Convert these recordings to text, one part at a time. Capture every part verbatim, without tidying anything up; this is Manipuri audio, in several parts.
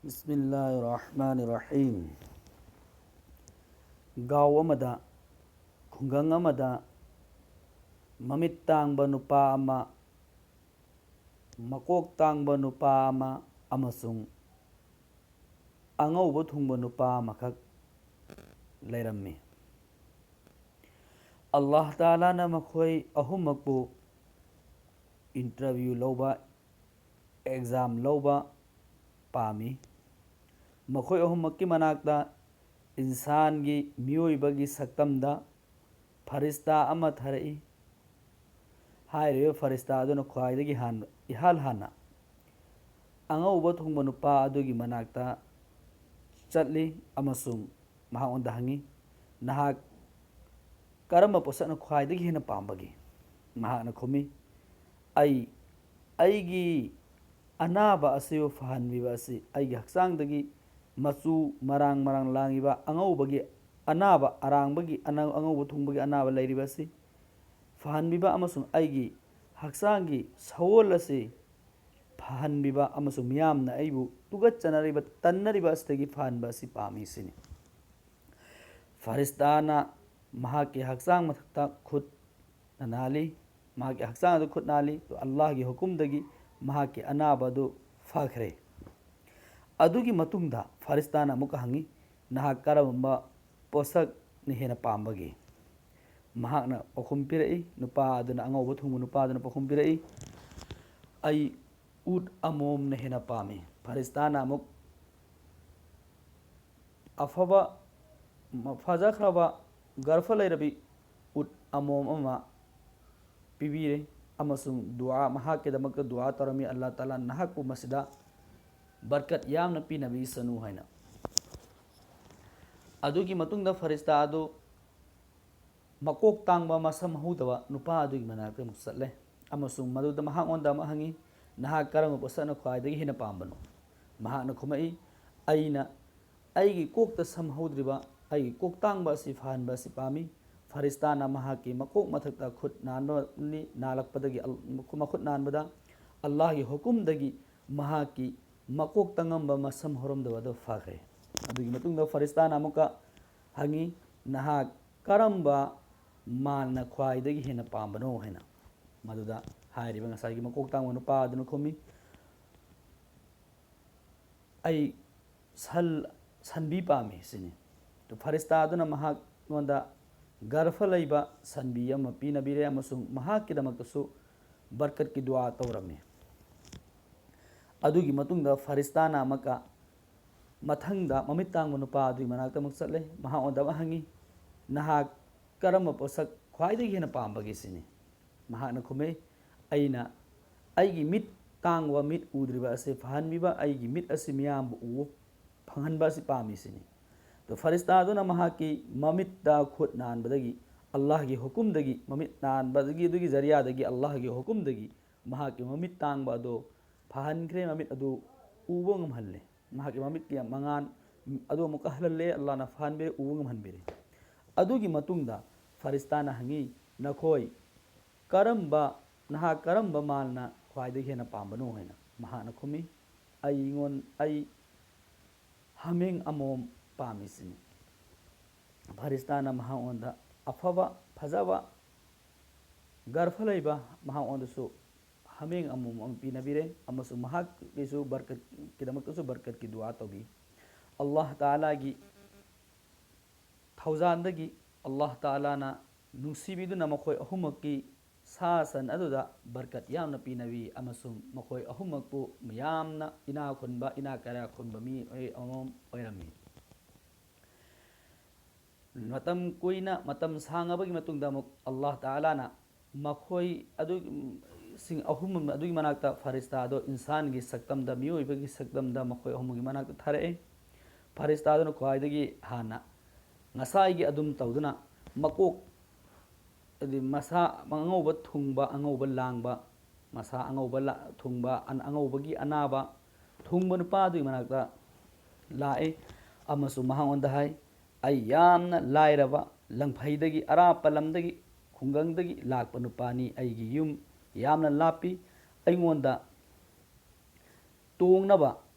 ꯕꯤꯁꯃꯤꯜꯂꯥꯍꯤꯔ ꯔꯍꯃꯥꯅꯤꯔ ꯔꯍꯤꯝ꯫ ꯒꯥꯎ ꯑꯃꯗ, ꯈꯨꯡꯒꯪ ꯑꯃꯗ ꯃꯃꯤꯠ ꯇꯥꯡꯕ ꯅꯨꯄꯥ ꯑꯃ, ꯃꯀꯣꯛ ꯇꯥꯡꯕ ꯅꯨꯄꯥ ꯑꯃ ꯑꯃꯁꯨꯡ ꯑꯉꯧꯕ ꯊꯨꯡꯕ ꯅꯨꯄꯥ ꯑꯃꯈꯛ ꯂꯩꯔꯝꯃꯤ꯫ ꯑꯜꯂꯥꯍ ꯇꯥꯂꯥꯅ ꯃꯈꯣꯏ ꯑꯍꯨꯝꯃꯛꯄꯨ ꯏꯟꯇꯔꯚ꯭ꯌꯨ ꯂꯧꯕ, ꯑꯦꯛꯖꯥꯝ ꯂꯧꯕ ꯄꯥꯝꯃꯤ꯫ ꯃꯈꯣꯏ ꯑꯍꯨꯝꯃꯛꯀꯤ ꯃꯅꯥꯛꯇ ꯏꯟꯁꯥꯟꯒꯤ, ꯃꯤꯑꯣꯏꯕꯒꯤ ꯁꯛꯇꯝꯗ ꯐꯔꯤꯁꯇꯥ ꯑꯃ ꯊꯥꯔꯛꯏ꯫ ꯍꯥꯏꯔꯤꯕ ꯐꯔꯤꯁꯇꯥ ꯑꯗꯨꯅ ꯈ꯭ꯋꯥꯏꯗꯒꯤ ꯍꯥꯟꯕ, ꯏꯍꯥꯟ ꯍꯥꯟꯅ ꯑꯉꯧꯕ ꯊꯨꯡꯕ ꯅꯨꯄꯥ ꯑꯗꯨꯒꯤ ꯃꯅꯥꯛꯇ ꯆꯠꯂꯤ ꯑꯃꯁꯨꯡ ꯃꯍꯥꯛꯉꯣꯟꯗ ꯍꯪꯉꯤ, "ꯅꯍꯥꯛ ꯀꯔꯝꯕ ꯄꯣꯠꯁꯛꯅ ꯈ꯭ꯋꯥꯏꯗꯒꯤ ꯍꯦꯟꯅ ꯄꯥꯝꯕꯒꯦ?" ꯃꯍꯥꯛꯅ ꯈꯨꯝꯃꯤ, "ꯑꯩ ꯑꯩꯒꯤ ꯑꯅꯥꯕ ꯑꯁꯤꯕꯨ ꯐꯍꯟꯕꯤꯕ ꯑꯁꯤ, ꯑꯩꯒꯤ ꯍꯛꯆꯥꯡꯗꯒꯤ ꯃꯆꯨ ꯃꯔꯥꯡ ꯃꯔꯥꯡ ꯂꯥꯡꯉꯤꯕ ꯑꯉꯧꯕꯒꯤ ꯑꯅꯥꯕ, ꯑꯔꯥꯡꯕꯒꯤ ꯑꯅ-, ꯑꯉꯧꯕ ꯊꯨꯡꯕꯒꯤ ꯑꯅꯥꯕ ꯂꯩꯔꯤꯕ ꯑꯁꯤ ꯐꯍꯟꯕꯤꯕ ꯑꯃꯁꯨꯡ ꯑꯩꯒꯤ ꯍꯛꯆꯥꯡꯒꯤ ꯁꯑꯣꯜ ꯑꯁꯤ ꯐꯍꯟꯕꯤꯕ ꯑꯃꯁꯨꯡ ꯃꯤꯌꯥꯝꯅ ꯑꯩꯕꯨ ꯇꯨꯀꯠꯆꯅꯔꯤꯕ, ꯇꯟꯅꯔꯤꯕ ꯑꯁꯤꯗꯒꯤ ꯐꯍꯟꯕ ꯑꯁꯤ ꯄꯥꯝꯃꯤ" ꯁꯤꯅꯤ꯫ ꯐꯔꯤꯁꯇꯥꯅ ꯃꯍꯥꯛꯀꯤ ꯍꯛꯆꯥꯡ ꯃꯊꯛꯇ ꯈꯨꯠꯅ ꯅꯥꯜꯂꯤ꯫ ꯃꯍꯥꯛꯀꯤ ꯍꯛꯆꯥꯡ ꯑꯗꯨ ꯈꯨꯠ ꯅꯥꯜꯂꯤ꯫ ꯑꯜꯂꯥꯍꯒꯤ ꯍꯨꯀꯨꯝꯗꯒꯤ ꯃꯍꯥꯛꯀꯤ ꯑꯅꯥꯕ ꯑꯗꯨ ꯐꯈ꯭ꯔꯦ꯫ ꯑꯗꯨꯒꯤ ꯃꯇꯨꯡꯗ ꯐꯔꯤꯁꯇꯥꯅ ꯑꯃꯨꯛꯀ ꯍꯪꯉꯤ, "ꯅꯍꯥꯛ ꯀꯔꯝꯕ ꯄꯣꯠꯁꯛꯅ ꯍꯦꯟꯅ ꯄꯥꯝꯕꯒꯦ?" ꯃꯍꯥꯛꯅ ꯄꯥꯎꯈꯨꯝ ꯄꯤꯔꯛꯏ, ꯅꯨꯄꯥ ꯑꯗꯨꯅ, ꯑꯉꯧꯕ ꯊꯨꯡꯕ ꯅꯨꯄꯥ ꯑꯗꯨꯅ ꯄꯥꯎꯈꯨꯝ ꯄꯤꯔꯛꯏ, "ꯑꯩ ꯎꯠ ꯑꯃꯣꯝꯅ ꯍꯦꯟꯅ ꯄꯥꯝꯃꯤ"꯫ ꯐꯔꯤꯁꯇꯥꯅ ꯑꯃꯨꯛ ꯑꯐꯕ, ꯐꯖꯈ꯭ꯔꯕ, ꯒꯔꯐ ꯂꯩꯔꯕꯤ ꯎꯠ ꯑꯃꯣꯝ ꯑꯃ ꯄꯤꯕꯤꯔꯦ ꯑꯃꯁꯨꯡ ꯗꯨꯑꯥ, ꯃꯍꯥꯛꯀꯤꯗꯃꯛꯇ ꯗꯨꯑꯥ ꯇꯧꯔꯝꯃꯤ, "ꯑꯜꯂꯥꯍ ꯇꯥꯂꯥ ꯅꯍꯥꯛꯄꯨ ꯃꯁꯤꯗ ꯕꯔꯀꯠ ꯌꯥꯝꯅ ꯄꯤꯅꯕꯤꯁꯅꯨ" ꯍꯥꯏꯅ꯫ ꯑꯗꯨꯒꯤ ꯃꯇꯨꯡꯗ ꯐꯔꯤꯁꯇꯥ ꯑꯗꯨ ꯃꯀꯣꯛ ꯇꯥꯡꯕ, ꯃꯁꯝ ꯍꯧꯗꯕ ꯅꯨꯄꯥ ꯑꯗꯨꯒꯤ ꯃꯅꯥꯛꯇ ꯑꯃꯨꯛ ꯆꯠꯂꯦ ꯑꯃꯁꯨꯡ ꯃꯗꯨꯗ ꯃꯍꯥꯛꯉꯣꯟꯗ ꯑꯃꯨꯛ ꯍꯪꯉꯤ, "ꯅꯍꯥꯛ ꯀꯔꯝꯕ ꯄꯣꯠꯁꯛꯅ ꯈ꯭ꯋꯥꯏꯗꯒꯤ ꯍꯦꯟꯅ ꯄꯥꯝꯕꯅꯣ?" ꯃꯍꯥꯛꯅ ꯈꯨꯝꯃꯛꯏ, "ꯑꯩꯅ ꯑꯩꯒꯤ ꯀꯣꯛꯇ ꯁꯝ ꯍꯧꯗ꯭ꯔꯤꯕ, ꯑꯩꯒꯤ ꯀꯣꯛ ꯇꯥꯡꯕ ꯑꯁꯤ ꯐꯍꯟꯕ ꯑꯁꯤ ꯄꯥꯝꯃꯤ"꯫ ꯐꯔꯤꯁꯇꯥꯅ ꯃꯍꯥꯛꯀꯤ ꯃꯀꯣꯛ ꯃꯊꯛꯇ ꯈꯨꯠ ꯅꯥꯟꯕꯅꯤ, ꯅꯥꯜꯂꯛꯄꯗꯒꯤ ꯑꯜ-, ꯃꯈꯨꯠ ꯅꯥꯟꯕꯗ ꯑꯜꯂꯥꯍꯒꯤ ꯍꯨꯀꯨꯝꯗꯒꯤ ꯃꯍꯥꯛꯀꯤ ꯃꯀꯣꯛ ꯇꯪꯉꯝꯕ, ꯃꯁꯝ ꯍꯧꯔꯝꯗꯕ ꯑꯗꯨ ꯐꯈ꯭ꯔꯦ꯫ ꯑꯗꯨꯒꯤ ꯃꯇꯨꯡꯗ ꯐꯔꯤꯁꯇꯥꯅ ꯑꯃꯨꯛꯀ ꯍꯪꯉꯤ, "ꯅꯍꯥꯛ ꯀꯔꯝꯕ ꯃꯥꯜꯅ ꯈ꯭ꯋꯥꯏꯗꯒꯤ ꯍꯦꯟꯅ ꯄꯥꯝꯕꯅꯣ?" ꯍꯥꯏꯅ꯫ ꯃꯗꯨꯗ ꯍꯥꯏꯔꯤꯕ ꯉꯁꯥꯏꯒꯤ ꯃꯀꯣꯛ ꯇꯥꯡꯕ ꯅꯨꯄꯥ ꯑꯗꯨꯅ ꯈꯨꯝꯃꯤ, "ꯑꯩ ꯁꯜ-, ꯁꯟꯕꯤ ꯄꯥꯝꯃꯤ" ꯁꯤꯅꯤ꯫ ꯑꯗꯨ ꯐꯔꯤꯁꯇꯥ ꯑꯗꯨꯅ ꯃꯍꯥꯛꯉꯣꯟꯗ ꯒꯔꯚ ꯂꯩꯕ ꯁꯟꯕꯤ ꯑꯃ ꯄꯤꯅꯕꯤꯔꯦ ꯑꯃꯁꯨꯡ ꯃꯍꯥꯛꯀꯤꯗꯃꯛꯇꯁꯨ ꯕꯔꯀꯠꯀꯤ ꯗꯨꯋꯥ ꯇꯧꯔꯝꯃꯤ꯫ ꯑꯗꯨꯒꯤ ꯃꯇꯨꯡꯗ ꯐꯔꯤꯁꯇꯥꯅ ꯑꯃꯨꯛꯀ ꯃꯊꯪꯗ ꯃꯃꯤꯠ ꯇꯥꯡꯕ ꯅꯨꯄꯥ ꯑꯗꯨꯒꯤ ꯃꯅꯥꯛꯇ ꯑꯃꯨꯛ ꯆꯠꯂꯦ꯫ ꯃꯍꯥꯛꯉꯣꯟꯗ ꯑꯃꯨꯛ ꯍꯪꯉꯤ, "ꯅꯍꯥꯛ ꯀꯔꯝꯕ ꯄꯣꯠꯁꯛ ꯈ꯭ꯋꯥꯏꯗꯒꯤ ꯍꯦꯟꯅ ꯄꯥꯝꯕꯒꯦ?" ꯁꯤꯅꯤ꯫ ꯃꯍꯥꯛꯅ ꯈꯨꯝꯃꯤ, "ꯑꯩꯅ ꯑꯩꯒꯤ ꯃꯤꯠ ꯇꯥꯡꯕ, ꯃꯤꯠ ꯎꯗ꯭ꯔꯤꯕ ꯑꯁꯤ ꯐꯍꯟꯕꯤꯕ, ꯑꯩꯒꯤ ꯃꯤꯠ ꯑꯁꯤ ꯃꯤꯌꯥꯝꯕꯨ ꯎꯕ ꯐꯪꯍꯟꯕ ꯑꯁꯤ ꯄꯥꯝꯃꯤ" ꯁꯤꯅꯤ꯫ ꯑꯗꯣ ꯐꯔꯤꯁꯇꯥꯗꯨꯅ ꯃꯍꯥꯛꯀꯤ ꯃꯃꯤꯠꯇ ꯈꯨꯠ ꯅꯥꯟꯕꯗꯒꯤ, ꯑꯜꯂꯥꯍꯒꯤ ꯍꯨꯀꯨꯝꯗꯒꯤ, ꯃꯃꯤꯠ ꯅꯥꯟꯕꯗꯒꯤ, ꯑꯗꯨꯒꯤ ꯖꯔꯤꯌꯥꯗꯒꯤ, ꯑꯜꯂꯥꯍꯒꯤ ꯍꯨꯀꯨꯝꯗꯒꯤ ꯃꯍꯥꯛꯀꯤ ꯃꯃꯤꯠ ꯇꯥꯡꯕ ꯑꯗꯨ ꯐꯍꯟꯈ꯭ꯔꯦ, ꯃꯃꯤꯠ ꯑꯗꯨ ꯎꯕ ꯉꯝꯍꯜꯂꯦ꯫ ꯃꯍꯥꯛꯀꯤ ꯃꯃꯤꯠꯀꯤ ꯃꯉꯥꯜ ꯑꯗꯨ ꯑꯃꯨꯛꯀ ꯍꯜꯍꯜꯂꯦ, ꯑꯜꯂꯥꯍꯅ ꯐꯍꯟꯕꯤꯔꯦ, ꯎꯕ ꯉꯝꯍꯟꯕꯤꯔꯦ꯫ ꯑꯗꯨꯒꯤ ꯃꯇꯨꯡꯗ ꯐꯔꯤꯁꯇꯥꯅ ꯍꯪꯉꯤ, "ꯅꯈꯣꯏ ꯀꯔꯝꯕ, ꯅꯍꯥꯛ ꯀꯔꯝꯕ ꯃꯥꯜꯅ ꯈ꯭ꯋꯥꯏꯗꯒꯤ ꯍꯦꯟꯅ ꯄꯥꯝꯕꯅꯣ?" ꯍꯥꯏꯅ꯫ ꯃꯍꯥꯛꯅ ꯈꯨꯝꯃꯤ, "ꯑꯩꯉꯣꯟ-, ꯑꯩ ꯍꯥꯃꯦꯡ ꯑꯃꯣꯝ ꯄꯥꯝꯃꯤ" ꯁꯤꯅꯤ꯫ ꯐꯔꯤꯁꯇꯥꯅ ꯃꯍꯥꯛꯉꯣꯟꯗ ꯑꯐꯕ, ꯐꯖꯕ, ꯒꯔꯚ ꯂꯩꯕ ꯃꯍꯥꯛꯉꯣꯟꯗꯁꯨ ꯍꯥꯃꯦꯡ ꯑꯃꯣꯝ ꯑꯃ ꯄꯤꯅꯕꯤꯔꯦ ꯑꯃꯁꯨꯡ ꯃꯍꯥꯛꯀꯤꯁꯨ ꯕꯔꯀꯠꯀꯤꯗꯃꯛꯇꯁꯨ ꯕꯔꯀꯠꯀꯤ ꯗꯨꯋꯥ ꯇꯧꯕꯤ꯫ ꯑꯜꯂꯥꯍ ꯇꯥꯂꯥꯒꯤ ꯊꯧꯖꯥꯜꯗꯒꯤ ꯑꯜꯂꯥꯍ ꯇꯥꯂꯥꯅ ꯅꯨꯡꯁꯤꯕꯤꯗꯨꯅ ꯃꯈꯣꯏ ꯑꯍꯨꯝꯃꯛꯀꯤ ꯁꯥ ꯁꯟ ꯑꯗꯨꯗ ꯕꯔꯀꯠ ꯌꯥꯝꯅ ꯄꯤꯅꯕꯤ ꯑꯃꯁꯨꯡ ꯃꯈꯣꯏ ꯑꯍꯨꯝꯃꯛꯄꯨ ꯌꯥꯝꯅ ꯏꯅꯥ ꯈꯨꯟꯕ, ꯏꯅꯥ ꯀꯩꯔꯥ ꯈꯨꯟꯕ ꯃꯤꯑꯣꯏ ꯑꯃꯃꯝ ꯑꯣꯏꯔꯝꯃꯤ꯫ ꯃꯇꯝ ꯀꯨꯏꯅ, ꯃꯇꯝ ꯁꯥꯡꯉꯕꯒꯤ ꯃꯇꯨꯡꯗ ꯑꯃꯨꯛ ꯑꯜꯂꯥꯍ ꯇꯥꯂꯥꯅ ꯃꯈꯣꯏ ꯑꯗꯨ, ꯁꯤꯡ ꯑꯍꯨꯝ ꯑꯗꯨꯒꯤ ꯃꯅꯥꯛꯇ ꯐꯔꯤꯁꯇꯥ ꯑꯗꯣ ꯏꯟꯁꯥꯟꯒꯤ ꯁꯛꯇꯝꯗ, ꯃꯤꯑꯣꯏꯕꯒꯤ ꯁꯛꯇꯝꯗ ꯃꯈꯣꯏ ꯑꯍꯨꯝꯒꯤ ꯃꯅꯥꯛꯇ ꯊꯥꯔꯛꯑꯦ꯫ ꯐꯔꯤꯁꯇꯥꯗꯨꯅ ꯈ꯭ꯋꯥꯏꯗꯒꯤ ꯍꯥꯟꯅ ꯉꯁꯥꯏꯒꯤ ꯑꯗꯨꯝ ꯇꯧꯗꯨꯅ ꯃꯀꯣꯛ, ꯍꯥꯏꯗꯤ ꯃꯁꯥ ꯑꯉꯧꯕ ꯊꯨꯡꯕ, ꯑꯉꯧꯕ ꯂꯥꯡꯕ, ꯃꯁꯥ ꯑꯉꯧꯕ ꯂꯥ-, ꯊꯨꯡꯕ, ꯑꯟ-, ꯑꯉꯧꯕꯒꯤ ꯑꯅꯥꯕ ꯊꯨꯡꯕ ꯅꯨꯄꯥꯗꯨꯒꯤ ꯃꯅꯥꯛꯇ ꯂꯥꯛꯏ ꯑꯃꯁꯨꯡ ꯃꯍꯥꯛꯉꯣꯟꯗ ꯍꯥꯏ, "ꯑꯩ ꯌꯥꯝꯅ ꯂꯥꯏꯔꯕ, ꯂꯪꯐꯩꯗꯒꯤ, ꯑꯔꯥꯞꯄ ꯂꯝꯗꯒꯤ, ꯈꯨꯡꯒꯪꯗꯒꯤ ꯂꯥꯛꯄ ꯅꯨꯄꯥꯅꯤ꯫ ꯑꯩꯒꯤ ꯌꯨꯝ ꯌꯥꯝꯅ ꯂꯥꯞꯄꯤ꯫ ꯑꯩꯉꯣꯟꯗ ꯇꯣꯡꯅꯕ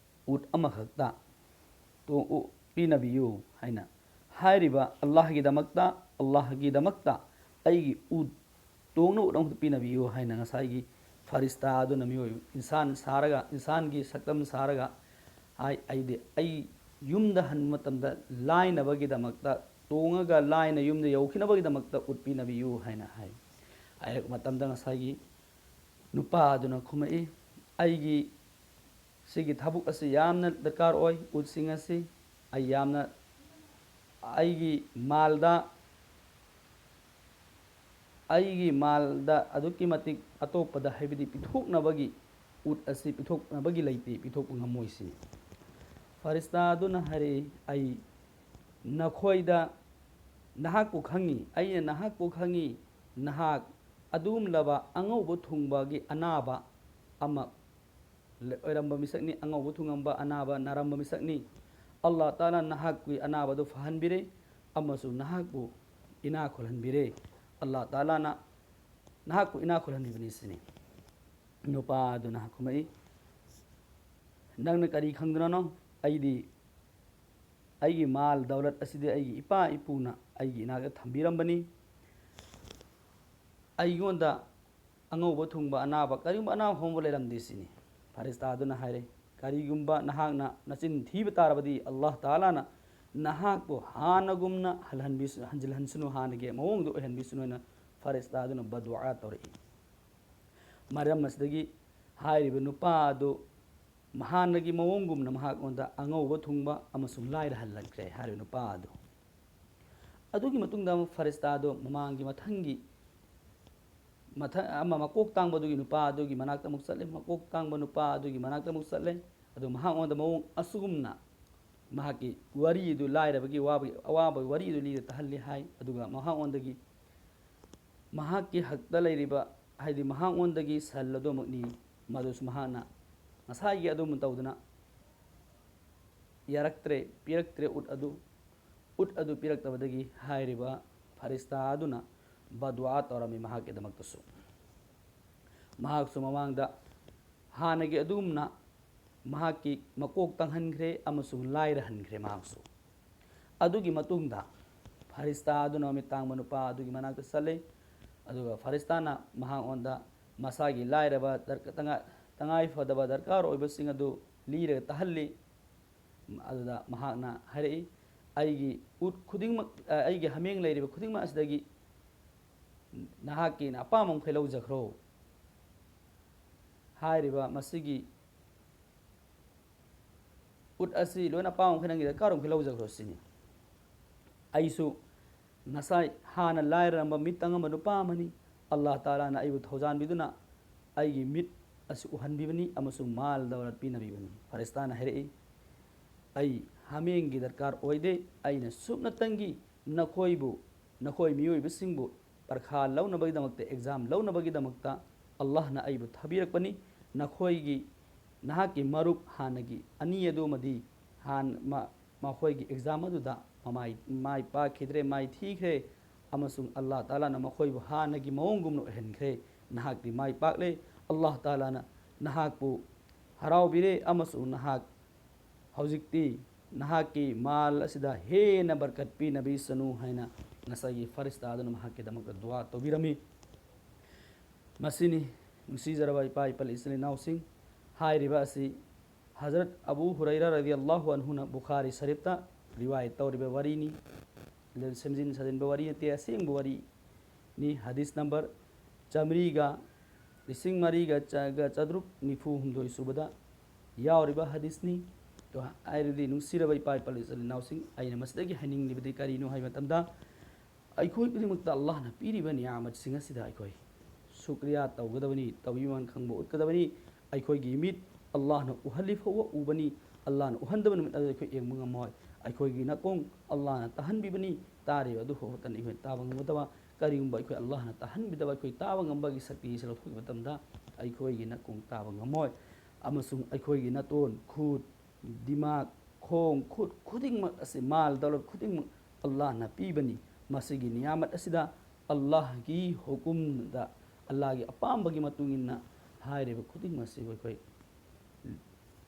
ꯎꯠ ꯑꯃꯈꯛꯇ ꯇꯣꯡ-, ꯎ-, ꯄꯤꯅꯕꯤꯌꯨ ꯍꯥꯏꯅ ꯍꯥꯏꯔꯤꯕ ꯑꯜꯂꯥꯍꯒꯤꯗꯃꯛꯇ, ꯑꯜꯂꯥꯍꯒꯤꯗꯃꯛꯇ ꯑꯩꯒꯤ ꯎꯠ ꯇꯣꯡꯅꯕ ꯎꯠ ꯑꯃꯈꯛꯇ ꯄꯤꯅꯕꯤꯌꯨ ꯍꯥꯏꯅ ꯉꯁꯥꯏꯒꯤ ꯐꯔꯤꯁꯇꯥ ꯑꯗꯨꯅ ꯃꯤꯑꯣꯏ ꯏꯟꯁꯥꯟ ꯁꯥꯔꯒ, ꯏꯟꯁꯥꯟꯒꯤ ꯁꯛꯇꯝ ꯁꯥꯔꯒ ꯍꯥꯏ, ꯑꯩꯗꯤ ꯑꯩ ꯌꯨꯝꯗ ꯍꯟꯕ ꯃꯇꯝꯗ ꯂꯥꯏꯅꯕꯒꯤꯗꯃꯛꯇ, ꯇꯣꯡꯉꯒ ꯂꯥꯏꯅ ꯌꯨꯝꯗ ꯌꯧꯈꯤꯅꯕꯒꯤꯗꯃꯛꯇ ꯎꯠ ꯄꯤꯅꯕꯤꯌꯨ ꯍꯥꯏꯅ ꯍꯥꯏ꯫ ꯍꯥꯏꯔꯛꯄ ꯃꯇꯝꯗ ꯉꯁꯥꯏꯒꯤ ꯅꯨꯄꯥ ꯑꯗꯨꯅ ꯈꯨꯝꯃꯛꯏ, "ꯑꯩꯒꯤ ꯁꯤꯒꯤ ꯊꯕꯛ ꯑꯁꯤ ꯌꯥꯝꯅ ꯗꯔꯀꯥꯔ ꯑꯣꯏ, ꯎꯠꯁꯤꯡ ꯑꯁꯤ ꯑꯩ ꯌꯥꯝꯅ, ꯑꯩꯒꯤ ꯃꯥꯜꯗ, ꯑꯩꯒꯤ ꯃꯥꯜꯗ ꯑꯗꯨꯛꯀꯤ ꯃꯇꯤꯛ ꯑꯇꯣꯞꯄꯗ, ꯍꯥꯏꯕꯗꯤ ꯄꯤꯊꯣꯛꯅꯕꯒꯤ, ꯎꯠ ꯑꯁꯤ ꯄꯤꯊꯣꯛꯅꯕꯒꯤ ꯂꯩꯇꯦ, ꯄꯤꯊꯣꯛꯄ ꯉꯝꯃꯣꯏ" ꯁꯤꯅꯤ꯫ ꯐꯔꯤꯁꯇꯥ ꯑꯗꯨꯅ ꯍꯥꯏꯔꯛꯏ, "ꯑꯩ ꯅꯈꯣꯏꯗ, ꯅꯍꯥꯛꯄꯨ ꯈꯪꯉꯤ, ꯑꯩꯅ ꯅꯍꯥꯛꯄꯨ ꯈꯪꯉꯤ, ꯅꯍꯥꯛ ꯑꯗꯨꯒꯨꯝꯂꯕ ꯑꯉꯧꯕ ꯊꯨꯡꯕꯒꯤ ꯑꯅꯥꯕ ꯑꯃ ꯂ-, ꯑꯣꯏꯔꯝꯕ ꯃꯤꯁꯛꯅꯤ, ꯑꯉꯧꯕ ꯊꯨꯡꯉꯝꯕ ꯑꯅꯥꯕ ꯅꯥꯔꯝꯕ ꯃꯤꯁꯛꯅꯤ꯫ ꯑꯜꯂꯥꯍ ꯇꯥꯂꯥꯅ ꯅꯍꯥꯛꯀꯤ ꯑꯅꯥꯕꯗꯨ ꯐꯍꯟꯕꯤꯔꯦ ꯑꯃꯁꯨꯡ ꯅꯍꯥꯛꯄꯨ ꯏꯅꯥ ꯈꯨꯜꯍꯟꯕꯤꯔꯦ꯫ ꯑꯜꯂꯥꯍ ꯇꯥꯂꯥꯅ ꯅꯍꯥꯛꯄꯨ ꯏꯅꯥ ꯈꯨꯜꯍꯟꯕꯤꯕꯅꯤ" ꯁꯤꯅꯤ꯫ ꯅꯨꯄꯥ ꯑꯗꯨꯅ ꯈꯨꯝꯃꯛꯏ, "ꯅꯪꯅ ꯀꯔꯤ ꯈꯪꯗꯨꯅꯅꯣ? ꯑꯩꯗꯤ, ꯑꯩꯒꯤ ꯃꯥꯜ ꯗꯧꯂꯠ ꯑꯁꯤꯗꯤ ꯑꯩꯒꯤ ꯏꯄꯥ ꯏꯄꯨꯅ ꯑꯩꯒꯤ ꯏꯅꯥꯛꯇ ꯊꯝꯕꯤꯔꯝꯕꯅꯤ꯫ ꯑꯩꯉꯣꯟꯗ ꯑꯉꯧꯕ ꯊꯨꯡꯕ ꯑꯅꯥꯕ, ꯀꯔꯤꯒꯨꯝꯕ ꯑꯅꯥꯕ ꯍꯧꯕ ꯂꯩꯔꯝꯗꯦ" ꯁꯤꯅꯤ꯫ ꯐꯔꯤꯁꯇꯥ ꯑꯗꯨꯅ ꯍꯥꯏꯔꯦ, "ꯀꯔꯤꯒꯨꯝꯕ ꯅꯍꯥꯛꯅ ꯅꯆꯤꯟ ꯊꯤꯕ ꯇꯥꯔꯕꯗꯤ, ꯑꯜꯂꯥꯍ ꯇꯥꯂꯥꯅ ꯅꯍꯥꯛꯄꯨ ꯍꯥꯟꯅꯒꯨꯝꯅ ꯍꯜꯍꯟꯕꯤꯁ-, ꯍꯟꯖꯤꯜꯍꯟꯁꯅꯨ, ꯍꯥꯟꯅꯒꯤ ꯃꯑꯣꯡꯗꯨ ꯑꯣꯏꯍꯟꯕꯤꯁꯅꯨ" ꯍꯥꯏꯅ ꯐꯔꯤꯁꯇꯥ ꯑꯗꯨꯅ ꯕꯗꯨꯑꯥ ꯇꯧꯔꯛꯏ꯫ ꯃꯔꯝ ꯑꯁꯤꯗꯒꯤ ꯍꯥꯏꯔꯤꯕ ꯅꯨꯄꯥ ꯑꯗꯨ ꯍꯥꯟꯅꯒꯤ ꯃꯑꯣꯡꯒꯨꯝꯅ ꯃꯍꯥꯛꯉꯣꯟꯗ ꯑꯉꯧꯕ ꯊꯨꯡꯕ ꯑꯃꯁꯨꯡ ꯂꯥꯏꯔ ꯍꯜꯂꯛꯈ꯭ꯔꯦ ꯍꯥꯏꯔꯤꯕ ꯅꯨꯄꯥ ꯑꯗꯨ꯫ ꯑꯗꯨꯒꯤ ꯃꯇꯨꯡꯗ ꯑꯃꯨꯛ ꯐꯔꯤꯁꯇꯥ ꯑꯗꯨ ꯃꯃꯥꯡꯒꯤ ꯃꯊꯪꯒꯤ ꯃꯊꯪ ꯑꯃ ꯃꯀꯣꯛ ꯇꯥꯡꯕꯗꯨꯒꯤ ꯅꯨꯄꯥ ꯑꯗꯨꯒꯤ ꯃꯅꯥꯛꯇ ꯑꯃꯨꯛ ꯆꯠꯂꯦ꯫ ꯃꯀꯣꯛ ꯇꯥꯡꯕ ꯅꯨꯄꯥ ꯑꯗꯨꯒꯤ ꯃꯅꯥꯛꯇ ꯑꯃꯨꯛ ꯆꯠꯂꯦ꯫ ꯑꯗꯨ ꯃꯍꯥꯛꯉꯣꯟꯗ ꯃꯑꯣꯡ ꯑꯁꯨꯒꯨꯝꯅ ꯃꯍꯥꯛꯀꯤ ꯋꯥꯔꯤ ꯑꯗꯨ, ꯂꯥꯏꯔꯕꯒꯤ ꯑꯋꯥꯕꯒꯤ, ꯑꯋꯥꯕꯒꯤ ꯋꯥꯔꯤ ꯑꯗꯨ ꯂꯤꯔ ꯇꯥꯍꯜꯂꯤ ꯍꯥꯏ꯫ ꯑꯗꯨꯒ ꯃꯍꯥꯛꯉꯣꯟꯗꯒꯤ ꯃꯍꯥꯛꯀꯤ ꯍꯛꯇ ꯂꯩꯔꯤꯕ, ꯍꯥꯏꯗꯤ ꯃꯍꯥꯛꯉꯣꯟꯗꯒꯤ ꯁꯜ ꯑꯗꯨꯃꯛꯅꯤ꯫ ꯃꯗꯨꯁꯨ ꯃꯍꯥꯛꯅ ꯉꯁꯥꯏꯒꯤ ꯑꯗꯨꯝ ꯇꯧꯗꯨꯅ ꯌꯥꯔꯛꯇ꯭ꯔꯦ, ꯄꯤꯔꯛꯇ꯭ꯔꯦ ꯎꯠ ꯑꯗꯨ꯫ ꯎꯠ ꯑꯗꯨ ꯄꯤꯔꯛꯇꯕꯗꯒꯤ ꯍꯥꯏꯔꯤꯕ ꯐꯔꯤꯁꯇꯥ ꯑꯗꯨꯅ ꯕꯗꯨꯑꯥ ꯇꯧꯔꯝꯃꯤ ꯃꯍꯥꯛꯀꯤꯗꯃꯛꯇꯁꯨ꯫ ꯃꯍꯥꯛꯁꯨ ꯃꯃꯥꯡꯗ ꯍꯥꯟꯅꯒꯤ ꯑꯗꯨꯒꯨꯝꯅ ꯃꯍꯥꯛꯀꯤ ꯃꯀꯣꯛ ꯇꯪꯍꯟꯈ꯭ꯔꯦ ꯑꯃꯁꯨꯡ ꯂꯥꯏꯔꯍꯟꯈ꯭ꯔꯦ ꯃꯍꯥꯛꯁꯨ꯫ ꯑꯗꯨꯒꯤ ꯃꯇꯨꯡꯗ ꯐꯔꯤꯁꯇꯥ ꯑꯗꯨꯅ ꯃꯃꯤꯠ ꯇꯥꯡꯕ ꯅꯨꯄꯥ ꯑꯗꯨꯒꯤ ꯃꯅꯥꯛꯇ ꯆꯠꯂꯤ꯫ ꯑꯗꯨꯒ ꯐꯔꯤꯁꯇꯥꯅ ꯃꯍꯥꯛꯉꯣꯟꯗ ꯃꯁꯥꯒꯤ ꯂꯥꯏꯔꯕ ꯗꯔꯀ-, ꯇꯉꯥꯏ-, ꯇꯉꯥꯏ ꯐꯗꯕ ꯗꯔꯀꯥꯔ ꯑꯣꯏꯕꯁꯤꯡ ꯑꯗꯨ ꯂꯤꯔꯒ ꯇꯥꯍꯜꯂꯤ꯫ ꯑꯗꯨꯗ ꯃꯍꯥꯛꯅ ꯍꯥꯏꯔꯛꯏ, "ꯑꯩꯒꯤ ꯎꯠ ꯈꯨꯗꯤꯡꯃꯛ, ꯑ, ꯑꯩꯒꯤ ꯍꯥꯃꯦꯡ ꯂꯩꯔꯤꯕ ꯈꯨꯗꯤꯡꯃꯛ ꯑꯁꯤꯗꯒꯤ ꯅꯍꯥꯛꯀꯤ ꯑꯄꯥꯝꯕ ꯃꯈꯩ ꯂꯧꯖꯈ꯭ꯔꯣ꯫" ꯍꯥꯏꯔꯤꯕ ꯃꯁꯤꯒꯤ ꯎꯠ ꯑꯁꯤ ꯂꯣꯏꯅ ꯑꯄꯥꯝꯕ ꯃꯈꯩ ꯅꯪꯒꯤ ꯗꯔꯀꯥꯔ ꯑꯣꯏꯕ ꯃꯈꯩ ꯂꯧꯖꯈ꯭ꯔꯣ ꯁꯤꯅꯤ꯫ ꯑꯩꯁꯨ ꯉꯁꯥꯏ ꯍꯥꯟꯅ ꯂꯥꯏꯔꯔꯝꯕ ꯃꯤꯠ ꯇꯥꯡꯉꯝꯕ ꯅꯨꯄꯥ ꯑꯃꯅꯤ꯫ ꯑꯜꯂꯥꯍ ꯇꯥꯂꯥꯅ ꯑꯩꯕꯨ ꯊꯧꯖꯥꯟꯕꯤꯗꯨꯅ ꯑꯩꯒꯤ ꯃꯤꯠ ꯑꯁꯤ ꯎꯍꯟꯕꯤꯕꯅꯤ ꯑꯃꯁꯨꯡ ꯃꯥꯜ ꯗꯧꯂꯠ ꯄꯤꯅꯕꯤꯕꯅꯤ꯫ ꯐꯔꯤꯁꯇꯥꯅ ꯍꯥꯏꯔꯛꯏ, "ꯑꯩ ꯍꯥꯃꯦꯡꯒꯤ ꯗꯔꯀꯥꯔ ꯑꯣꯏꯗꯦ꯫ ꯑꯩꯅ ꯁꯨꯞꯅꯇꯪꯒꯤ ꯅꯈꯣꯏꯕꯨ, ꯅꯈꯣꯏ ꯃꯤꯑꯣꯏꯕꯁꯤꯡꯕꯨ ꯄꯔꯈꯥ ꯂꯧꯅꯕꯒꯤꯗꯃꯛꯇ, ꯑꯦꯛꯖꯥꯝ ꯂꯧꯅꯕꯒꯤꯗꯃꯛꯇ ꯑꯜꯂꯥꯍꯅ ꯑꯩꯕꯨ ꯊꯥꯕꯤꯔꯛꯄꯅꯤ꯫ ꯅꯈꯣꯏꯒꯤ, ꯅꯍꯥꯛꯀꯤ ꯃꯔꯨꯞ ꯍꯥꯟꯅꯒꯤ ꯑꯅꯤ ꯑꯗꯨꯃꯗꯤ ꯍꯥꯟ-, ꯃ-, ꯃꯈꯣꯏꯒꯤ ꯑꯦꯛꯖꯥꯝ ꯑꯗꯨꯗ ꯃꯃꯥꯏ, ꯃꯥꯏ ꯄꯥꯛꯈꯤꯗ꯭ꯔꯦ, ꯃꯥꯏ ꯊꯤꯈ꯭ꯔꯦ, ꯑꯃꯁꯨꯡ ꯑꯜꯂꯥꯍ ꯇꯥꯂꯥꯅ ꯃꯈꯣꯏꯕꯨ ꯍꯥꯟꯅꯒꯤ ꯃꯑꯣꯡꯒꯨꯝꯅ ꯑꯣꯏꯍꯟꯈ꯭ꯔꯦ꯫ ꯅꯍꯥꯛꯇꯤ ꯃꯥꯏ ꯄꯥꯛꯂꯦ꯫ ꯑꯜꯂꯥꯍ ꯇꯥꯂꯥꯅ ꯅꯍꯥꯛꯄꯨ ꯍꯔꯥꯎꯕꯤꯔꯦ ꯑꯃꯁꯨꯡ ꯅꯍꯥꯛ ꯍꯧꯖꯤꯛꯇꯤ ꯅꯍꯥꯛꯀꯤ ꯃꯥꯜ ꯑꯁꯤꯗ ꯍꯦꯟꯅ ꯕꯔꯀꯠ ꯄꯤꯅꯕꯤꯁꯅꯨ" ꯍꯥꯏꯅ ꯉꯁꯥꯏꯒꯤ ꯐꯔꯤꯁꯇꯥ ꯑꯗꯨꯅ ꯃꯍꯥꯛꯀꯤꯗꯃꯛꯇ ꯗꯨꯋꯥ ꯇꯧꯕꯤꯔꯝꯃꯤ꯫ ꯃꯁꯤꯅꯤ, ꯅꯨꯡꯁꯤꯖꯔꯕ ꯏꯄꯥ ꯏꯄꯜ ꯏꯆꯤꯜ ꯏꯅꯥꯎꯁꯤꯡ, ꯍꯥꯏꯔꯤꯕ ꯑꯁꯤ ꯍꯖꯔꯠ ꯑꯕꯨ ꯍꯨꯔꯩꯔꯥ ꯔꯗꯤꯌꯜꯂꯥꯍꯨ ꯑꯟꯍꯨꯅ ꯕꯨꯈꯥꯔꯤ ꯁꯔꯤꯐꯇ ꯔꯤꯋꯥꯌꯠ ꯇꯧꯔꯤꯕ ꯋꯥꯔꯤꯅꯤ꯫ ꯑꯗꯨ ꯁꯦꯝꯖꯤꯟ ꯁꯥꯖꯤꯟꯕ ꯋꯥꯔꯤ ꯅꯠꯇꯦ, ꯑꯁꯦꯡꯕ ꯋꯥꯔꯤꯅꯤ꯫ ꯍꯗꯤꯁ ꯅꯝꯕꯔ ꯆꯥꯃꯔꯤꯒ, ꯂꯤꯁꯤꯡ ꯃꯔꯤꯒ ꯆ-, ꯒ ꯆꯥꯇ꯭ꯔꯨꯛ ꯅꯤꯐꯨ ꯍꯨꯝꯗꯣꯏ ꯁꯨꯕꯗ ꯌꯥꯎꯔꯤꯕ ꯍꯗꯤꯁꯅꯤ꯫ ꯑꯗꯣ ꯍꯥꯏꯔꯗꯤ, ꯅꯨꯡꯁꯤꯔꯕ ꯏꯄꯥ ꯏꯄꯜ ꯏꯆꯤꯜ ꯏꯅꯥꯎꯁꯤꯡ, ꯑꯩꯅ ꯃꯁꯤꯗꯒꯤ ꯍꯥꯏꯅꯤꯡꯂꯤꯕꯗꯤ ꯀꯔꯤꯅꯣ ꯍꯥꯏꯕ ꯃꯇꯝꯗ, ꯑꯩꯈꯣꯏ ꯈꯨꯗꯤꯡꯃꯛꯇ ꯑꯜꯂꯥꯍꯅ ꯄꯤꯔꯤꯕ ꯅꯤꯌꯥꯃꯠꯁꯤꯡ ꯑꯁꯤꯗ ꯑꯩꯈꯣꯏ ꯁꯨꯀ꯭ꯔꯤꯌꯥ ꯇꯧꯒꯗꯕꯅꯤ, ꯇꯧꯕꯤꯃꯜ ꯈꯪꯕ ꯎꯠꯀꯗꯕꯅꯤ꯫ ꯑꯩꯈꯣꯏꯒꯤ ꯃꯤꯠ ꯑꯜꯂꯥꯍꯅ ꯎꯍꯜꯂꯤ ꯐꯥꯎꯕ ꯎꯕꯅꯤ, ꯑꯜꯂꯥꯍꯅ ꯎꯍꯟꯗꯕ ꯅꯨꯃꯤꯠ ꯑꯗꯨ ꯑꯩꯈꯣꯏ ꯌꯦꯡꯕ ꯉꯝꯃꯣꯏ꯫ ꯑꯩꯈꯣꯏꯒꯤ ꯅꯥꯀꯣꯡ ꯑꯜꯂꯥꯍꯅ ꯇꯥꯍꯟꯕꯤꯕꯅꯤ, ꯇꯥꯔꯤꯕ ꯑꯗꯨ ꯐꯥꯎꯕꯇꯅꯤ ꯑꯩꯈꯣꯏ ꯇꯥꯕ ꯉꯝꯒꯗꯕ꯫ ꯀꯔꯤꯒꯨꯝꯕ ꯑꯩꯈꯣꯏ ꯑꯜꯂꯥꯍꯅ ꯇꯥꯍꯟꯕꯤꯗꯕ, ꯑꯩꯈꯣꯏ ꯇꯥꯕ ꯉꯝꯕꯒꯤ ꯁꯛꯇꯤ ꯑꯁꯤ ꯂꯧꯊꯣꯛꯈꯤꯕ ꯃꯇꯝꯗ, ꯑꯩꯈꯣꯏꯒꯤ ꯅꯥꯀꯣꯡ ꯇꯥꯕ ꯉꯝꯃꯣꯏ꯫ ꯑꯃꯁꯨꯡ ꯑꯩꯈꯣꯏꯒꯤ ꯅꯥꯇꯣꯟ, ꯈꯨꯠ, ꯗꯤꯃꯥꯒ, ꯈꯣꯡ, ꯈꯨꯠ ꯈꯨꯗꯤꯡꯃꯛ ꯑꯁꯤ, ꯃꯥꯜ ꯗꯧꯂꯠ ꯈꯨꯗꯤꯡꯃꯛ ꯑꯜꯂꯥꯍꯅ ꯄꯤꯕꯅꯤ꯫ ꯃꯁꯤꯒꯤ ꯅꯤꯌꯥꯃꯠ ꯑꯁꯤꯗ ꯑꯜꯂꯥꯍꯒꯤ ꯍꯨꯀꯨꯝꯗ, ꯑꯜꯂꯥꯍꯒꯤ ꯑꯄꯥꯝꯕꯒꯤ ꯃꯇꯨꯡ ꯏꯟꯅ ꯍꯥꯏꯔꯤꯕ ꯈꯨꯗꯤꯡꯃꯛ ꯑꯁꯤꯕꯨ ꯑꯩꯈꯣꯏ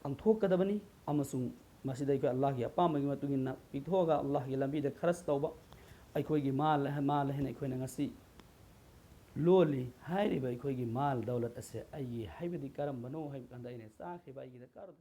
ꯄꯥꯡꯊꯣꯛꯀꯗꯕꯅꯤ꯫ ꯑꯃꯁꯨꯡ ꯃꯁꯤꯗ ꯑꯩꯈꯣꯏ ꯑꯜꯂꯥꯍꯒꯤ ꯑꯄꯥꯝꯕꯒꯤ ꯃꯇꯨꯡ ꯏꯟꯅ ꯄꯤꯊꯣꯛꯑꯒ ꯑꯜꯂꯥꯍꯒꯤ ꯂꯝꯕꯤꯗ ꯈꯔꯆ ꯇꯧꯕ꯫ ꯑꯩꯈꯣꯏꯒꯤ ꯃꯥꯜ, ꯃꯥꯜ ꯍꯥꯏꯅ ꯑꯩꯈꯣꯏꯅ ꯉꯁꯤ ꯂꯣꯜꯂꯤ ꯍꯥꯏꯔꯤꯕ ꯑꯩꯈꯣꯏꯒꯤ ꯃꯥꯜ ꯗꯧꯂꯠ ꯑꯁꯦ ꯑꯩꯒꯤ ꯍꯥꯏꯕꯗꯤ ꯀꯔꯝꯕꯅꯣ ꯍꯥꯏꯕ ꯀꯥꯟꯗ ꯑꯩꯅ ꯆꯥꯈ꯭ꯔꯤꯕ ꯑꯩꯒꯤ ꯗꯔꯀꯥꯔ